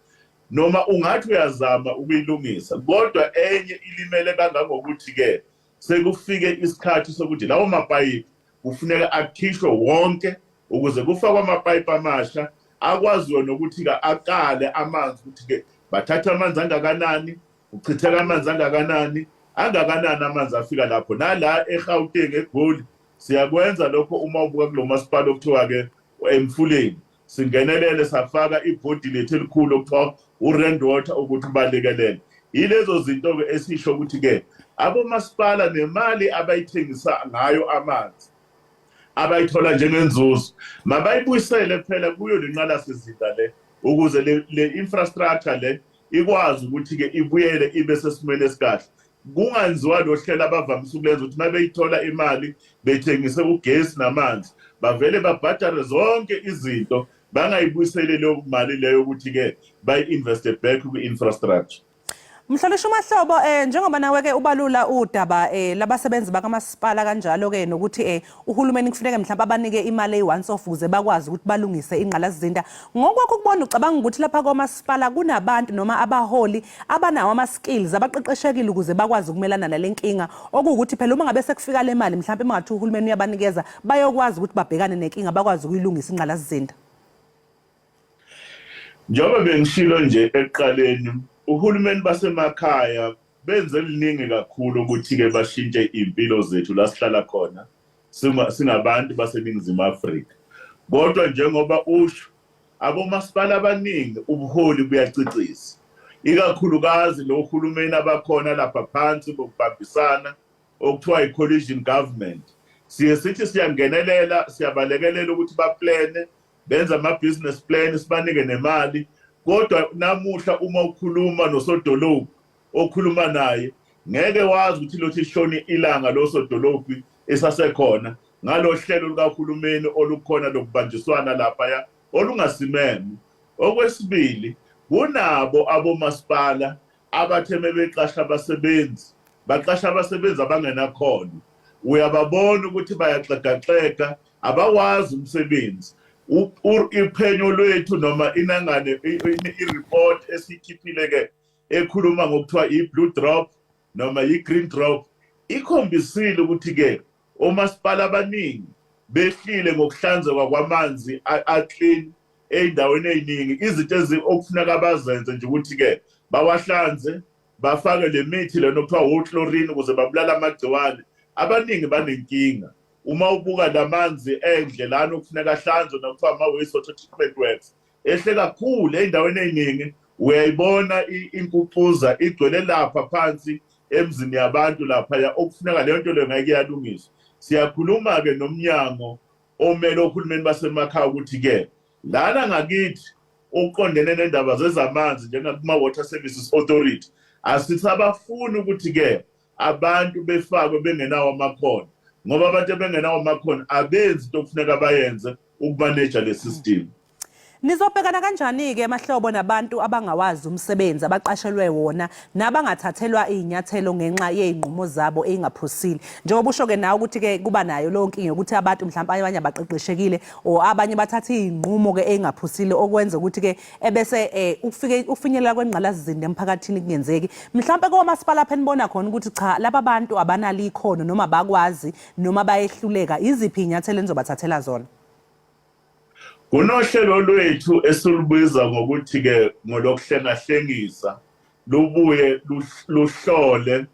noma ungathi uyazama ukuyilungisa, kodwa enye ilimele kangangokuthi-ke sekufike isikhathi sokuthi lawo mapayipi kufuneka akhishwe wonke ukuze kufakwe amapayipi amasha akwaziyo nokuthi-ke akale amanzi, ukuthi-ke bathatha amanzi angakanani, uchitheka amanzi angakanani, angakanani amanzi afika lapho. Nala eGauteng, eGoli, siyakwenza lokho. Uma ubuka kulo masipala okuthiwa-ke Emfuleni, singenelele safaka ibhodi lethu elikhulu okuthiwa u-Rand Water ukuthi ubalekelele. Yilezo zinto-ke esisho ukuthi-ke abomasipala nemali abayithengisa ngayo amanzi, abayithola njengenzuzo, mabayibuyisele phela kuyo le nqalasizinda le, ukuze le infrastructure le ikwazi ukuthi-ke ibuyele ibe sesimweni esikahle. Kungenziwa lo hlelo abavamise ukulenza ukuthi uma beyithola imali bethengise ugesi namanzi, bavele babhadare zonke izinto, bangayibuyiseli leyo mali leyo ukuthi-ke bayi-investe back kwi-infrastructure. Mhlonishwa uMahlobo, njengoba nawe ke ubalula udaba labasebenzi bakamasipala kanjalo ke nokuthi uhulumeni kufuneke mhlawumbe abanike imali eyi once off ukuze bakwazi ukuthi balungise ingqalasizinda. Ngokwakho ukubona, ucabanga ukuthi lapha komasipala kunabantu noma abaholi abanawo ama skills, abaqeqeshekile ukuze bakwazi ukumelana nale nkinga, okuwukuthi phela uma ngabe sekufika le mali, mhlawumbe mangathi uhulumeni uyabanikeza, bayokwazi ukuthi babhekane nenkinga, bakwazi ukuyilungisa ingqalasizinda? Njengoba bengishilo nje ekuqaleni, uhulumeni basemakhaya benze liningi kakhulu ukuthi-ke bashintshe iy'mpilo zethu la sihlala khona singabantu baseNingizimu Afrika. Kodwa njengoba usho, abomasipala abaningi ubuholi buyacicisa, ikakhulukazi lo hulumeni abakhona lapha phansi bokubambisana okuthiwa i-coalition government. Siye sithi siyangenelela, siyabalekelela ukuthi baplane, benze ama-business plan, sibanike nemali. Kodwa namuhla uma ukhuluma nosodolophu okhuluma naye, ngeke wazi ukuthi lothi lishone ilanga lo sodolophu esasekhona ngalo hlelo lukahulumeni olukhona lokubanjiswana laphaya olungasimeme. Okwesibili, kunabo abomasipala abatheme beqasha abasebenzi, baqasha abasebenzi abangenakhono. Uyababona ukuthi bayaxegaxega, abawazi umsebenzi. Iphenyo lwethu noma inangane i-report esiyikhiphile-ke ekhuluma ngokuthiwa i-blue drop noma i-green drop ikhombisile ukuthi-ke omasipala abaningi behlile ngokuhlanzeka kwamanzi a-clean ey'ndaweni ey'ningi. Izinto okufuneka bazenze nje ukuthi-ke bawahlanze, bafake le mithi lena okuthiwa wo-chlorine ukuze babulale amagciwane. Abaningi banenkinga. Uma ubuka lamanzi endle lana okufuneka ahlanzwe nokuthiwa ama-waste water treatment works ehle kakhulu ey'ndaweni ey'ningi, uyayibona inkuxuza igcwele lapha phansi emzini yabantu laphaya, okufuneka leyo nto leyo ngeke iyalungiswa. Siyakhuluma-ke nomnyango omele ohulumeni basemakhaya ukuthi-ke lana ngakithi okuqondene nendaba zezamanzi njengakuma-Water Services Authority, asisabafuni ukuthi-ke abantu befakwe bengenawo amakhono, ngoba abantu ebengenawo amakhono abenzi into okufuneka bayenze ukumaneja le system. Nizobhekana kanjani-ke emahlobo nabantu abangawazi umsebenzi abaqashelwe wona nabangathathelwa iy'nyathelo ngenxa yey'nqumo zabo ey'ngaphusile? Njengoba usho-ke nawe ukuthi-ke kuba nayo leyo nkinga yokuthi abantu mhlawumpe abanye abaqeqeshekile or abanye bathatha iy'nqumo-ke ey'ngaphusile, okwenza ukuthi-ke ebese ukufike ukufinyelela kwengqalasizinda emphakathini kungenzeki. Mhlawumpe komasipala lapho enibona khona ukuthi cha, laba bantu abanalo ikhono noma bakwazi noma bayehluleka, yiziphi iy'nyathelo enizobathathela zona? Kunohlelo lwethu esilubiza ngokuthi-ke ngolokuhlengahlengisa, lubuye luhlole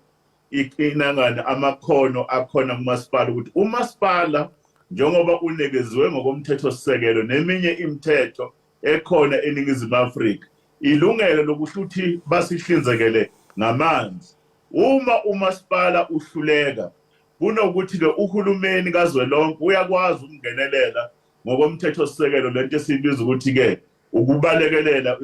inangane amakhono akhona kumasipala, ukuthi umasipala njengoba unikeziwe ngokomthethosisekelo neminye imithetho ekhona eNingizimu Afrika ilungelo lokuthi basihlinzekele ngamanzi. Uma umasipala uhluleka, kunokuthi-ke uhulumeni kazwelonke uyakwazi ukungenelela ngokomthethosisekelo, lento esiyibiza ukuthi-ke ukubalekelela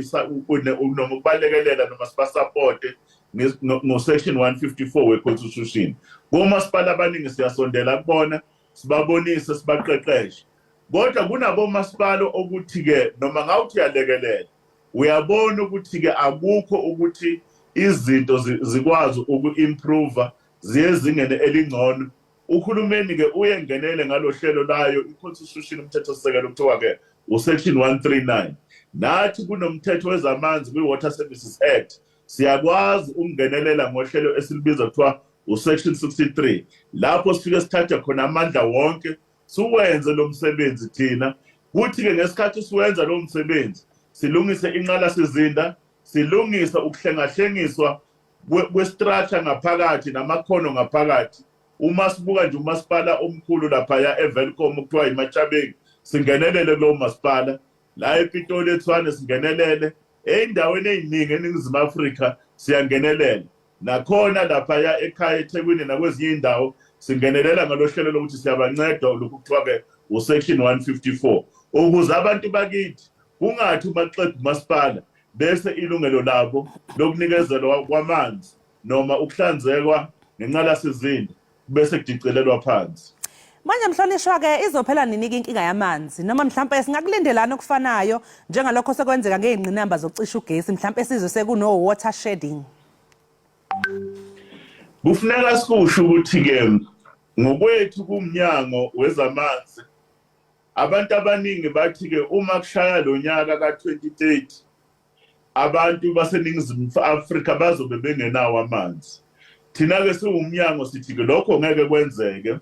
noma ukubalekelela noma sibasapote ngo-section 154 we-constitution. Komasipala abaningi siyasondela kubona, sibabonise, sibaqeqeshe. Kodwa kunabomasipala okuthi-ke noma ngawuthi uyalekelela, uyabona ukuthi-ke akukho ukuthi izinto zikwazi uku-improve ziye ezingeni elingcono. Uhulumeni-ke uye ngenele ngalo hlelo layo i-constitution, umthethosisekelo kuthiwa-ke usection 139. Nathi kunomthetho wezamanzi kwi-Water Services Act, siyakwazi ukungenelela ngohlelo esilubiza kuthiwa usection 63, lapho sifike sithathe khona amandla wonke siwenze lo msebenzi thina. Kuthi-ke ngesikhathi siwenza lowo msebenzi, silungise inqalasizinda, silungise ukuhlengahlengiswa kwe-structure ngaphakathi namakhono ngaphakathi. Uma sibuka nje umasipala omkhulu laphaya eWelkom okuthiwa iMatjabeng, singenelele kulowo masipala. La ePitoli eTshwane singenelele, ey'ndaweni ey'ningi eNingizimu Afrika siyangenelela. Nakhona laphaya ekhaya eThekwini nakwezinye iy'ndawo singenelela ngalo hlelo lokuthi siyabanceda, lokhu kuthiwa-ke usection 154, ukuze abantu bakithi kungathi uma kuxega umasipala bese ilungelo labo lokunikezelwa kwamanzi noma ukuhlanzekwa ngenqalasizinda bese kudicelelwa phansi. Manje mhlonishwa-ke, izophela nini-ke inkinga yamanzi? Noma mhlampe singakulindelani okufanayo njengalokho sekwenzeka ngey'ngqinamba zokucisha ugesi, mhlampe sizwe sekuno-water shedding? Kufuneka sikusho ukuthi-ke ngokwethu kumnyango wezamanzi, abantu abaningi bathi-ke uma kushaya lo nyaka ka-2030 abantu baseNingizimu Afrika bazobe bengenawo amanzi. Thina-ke siwumnyango sithi-ke lokho ngeke kwenzeke,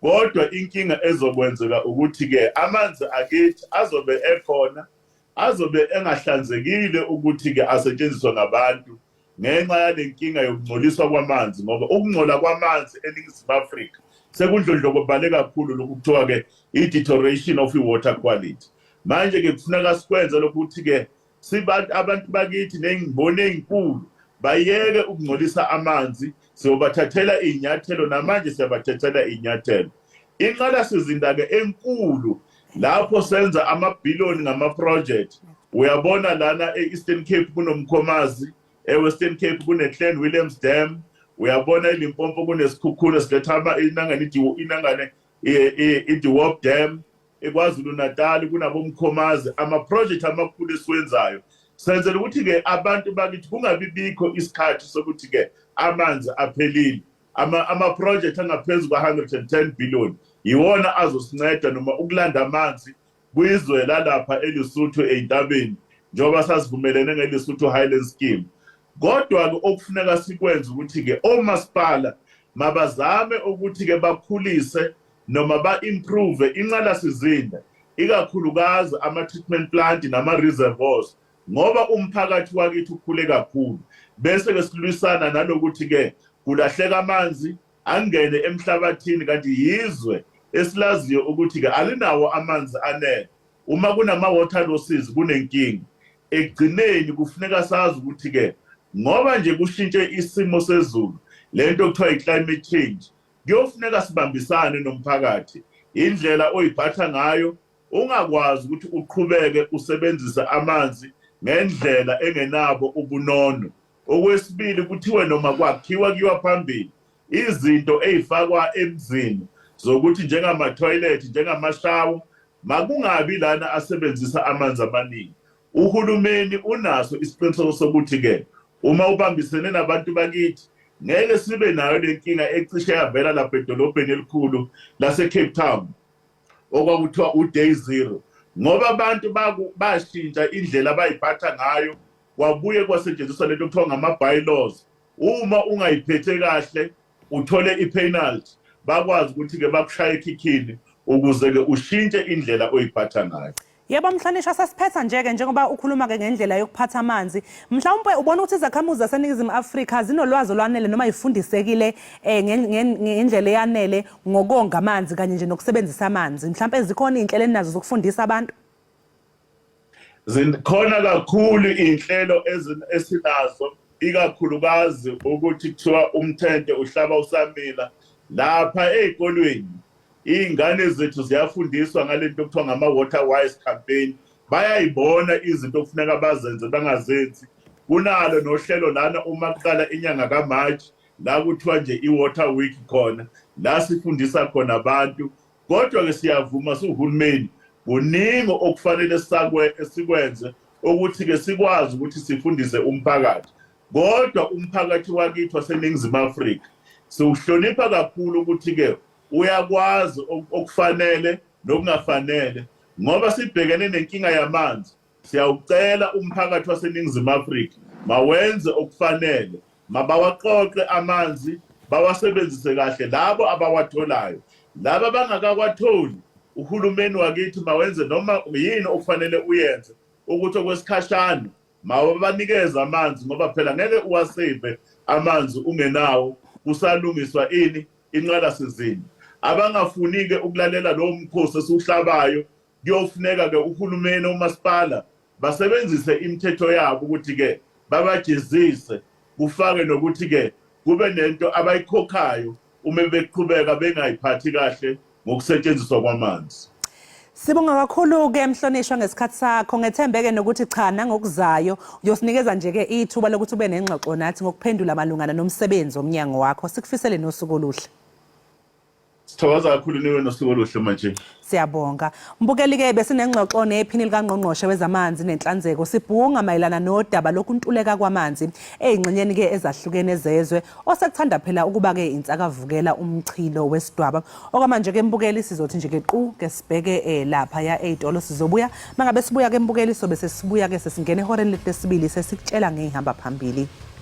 kodwa inkinga ezokwenzeka ukuthi-ke amanzi akithi azobe ekhona. azobe engahlanzekile ukuthi-ke asetshenziswe ngabantu ngenxa yale nkinga yokungcoliswa kwamanzi ngoba ukungcola kwamanzi eNingizimu Afrika sekundlondlobale kakhulu lokhu kuthiwa-ke i-deterioration of i-water quality. Manje-ke kufuneka sikwenze lokhu ukuthi-ke sibantu abantu bakithi ney'mboni ey'nkulu bayeke ukungcolisa amanzi, siyobathathela iy'nyathelo namanje siyabathathela iy'nyathelo. Inqalasizinda-ke enkulu lapho senza amabhiliyoni ngama-project uyabona lana e-Eastern Cape kunoMkhomazi, e-Western Cape kune-Clan Williams Dam, uyabona eLimpopo kuneSikhukhune siletha inangane inangane i-Dewop Dam, eKwaZulu-Natal kunaboMkhomazi, ama-project amakhulu esiwenzayo senzela ukuthi-ke abantu bakithi kungabi bikho isikhathi sokuthi-ke amanzi aphelile. Ama-project angaphezu kwa-110 billion yiwona azosinceda noma ukulanda amanzi kwizwe lalapha eLesotho ey'ntabeni njengoba sasivumelene ngeLesotho Highland Scheme. Kodwa-ke okufuneka sikwenze ukuthi-ke omasipala mabazame ukuthi-ke bakhulise noma ba-improve inqalasizinda ikakhulukazi ama-treatment plant nama-reservoirs ngoba umphakathi wakithi ukhule kakhulu bese-ke silwisana nalokuthi-ke kulahleka amanzi angene emhlabathini kanti yizwe esilaziyo ukuthi-ke alinawo amanzi anele. Uma kunama-water losses kunenkinga. Ekugcineni kufuneka sazi ukuthi-ke ngoba nje kushintshe isimo sezulu le nto kuthiwa i-climate change kuyofuneka sibambisane nomphakathi indlela oyiphatha ngayo ungakwazi ukuthi uqhubeke usebenzise amanzi ngendlela engenabo ubunono. Okwesibili kuthiwe noma kwakhiwa kuyiwa phambili izinto ey'fakwa emzini zokuthi njengama-toilet njengamashawa makungabi lana asebenzisa amanzi amaningi. Uhulumeni unaso isiqiniseko sokuthi-ke uma ubambisene nabantu bakithi ngeke sibe nayo le nkinga ecishe yavela lapha edolobheni elikhulu lase-Cape Town okwakuthiwa u-day zero ngoba abantu bashintsha indlela abayiphatha ngayo kwabuye kwasetshenziswa lento kuthiwa ngama-bylaws. Uma ungayiphethe kahle uthole i-penalty bakwazi ukuthi-ke bakushaye ekhikhini ukuze-ke ushintshe indlela oyiphatha ngayo. Yebo Mhlonishwa sesiphetha nje-ke njengoba ukhuluma-ke ngendlela yokuphatha amanzi. Mhlawumpe ubona ukuthi izakhamuzi zaseNingizimu Afrika zinolwazi olwanele noma yifundisekile eh, ngendlela eyanele ngokonga amanzi kanye nje nokusebenzisa amanzi. Mhlawumpe zikhona iy'nhlelo eninazo zokufundisa abantu? Zikhona kakhulu iy'nhlelo esinazo ikakhulukazi ukuthi kuthiwa umthente uhlaba usamila lapha ey'kolweni Iy'ngane zethu ziyafundiswa ngale nto okuthiwa ngama-water wise campaign. Bayayibona izinto okufuneka bazenze bangazenzi. Kunalo nohlelo lana uma kuqala inyanga kaMarch la kuthiwa nje i-water week khona la sifundisa khona abantu. Kodwa-ke siyavuma siwuhulumeni kuningi okufanele sikwenze ukuthi-ke sikwazi ukuthi sifundise umphakathi. Kodwa umphakathi wakithi waseNingizimu Afrika siwuhlonipha kakhulu ukuthi-ke uyakwazi okufanele nokungafanele ngoba sibhekene nenkinga yamanzi. Siyawucela umphakathi waseNingizimu Afrika mawenze okufanele, mabawaqoqe amanzi bawasebenzise kahle labo abawatholayo. Laba abangakakwatholi uhulumeni wakithi mawenze noma yini okufanele uyenze ukuthi okwesikhashana Mawabanikeze amanzi ngoba phela ngeke uwasave amanzi ungenawo kusalungiswa ini inqalasizinda. Abangafuni-ke ukulalela lowo mkhosi esiwuhlabayo kuyofuneka-ke uhulumeni omasipala basebenzise imithetho yabo ukuthi-ke babajezise kufake nokuthi-ke kube nento abayikhokhayo uma beqhubeka bengayiphathi kahle ngokusetshenziswa kwamanzi. Sibonga kakhulu-ke mhlonishwa ngesikhathi sakho ngethembe-ke nokuthi cha nangokuzayo uyosinikeza nje-ke ithuba lokuthi ube nengxoxo nathi ngokuphendula malungana nomsebenzi womnyango wakho sikufisele nosuku oluhle. Sithokoza kakhulu niwe nosuku oluhle manje. Siyabonga. Mbukeli-ke besinengxoxo nephini likangqongqoshe wezamanzi nenhlanzeko sibhunga mayelana nodaba lokuntuleka kwamanzi ey'ngxenyeni-ke ezahlukene zezwe osekuthanda phela ukuba-ke insakavukela umchilo wesidwaba. Okwamanje-ke mbukeli sizothi nje-ke qu ke sibheke eh, laphaya ey'tolo sizobuya. Mangabe sibuya-ke mbukeli sobe sesibuya-ke sesingena ehoreni lethu lesibili sesikutshela ngey'hamba phambili.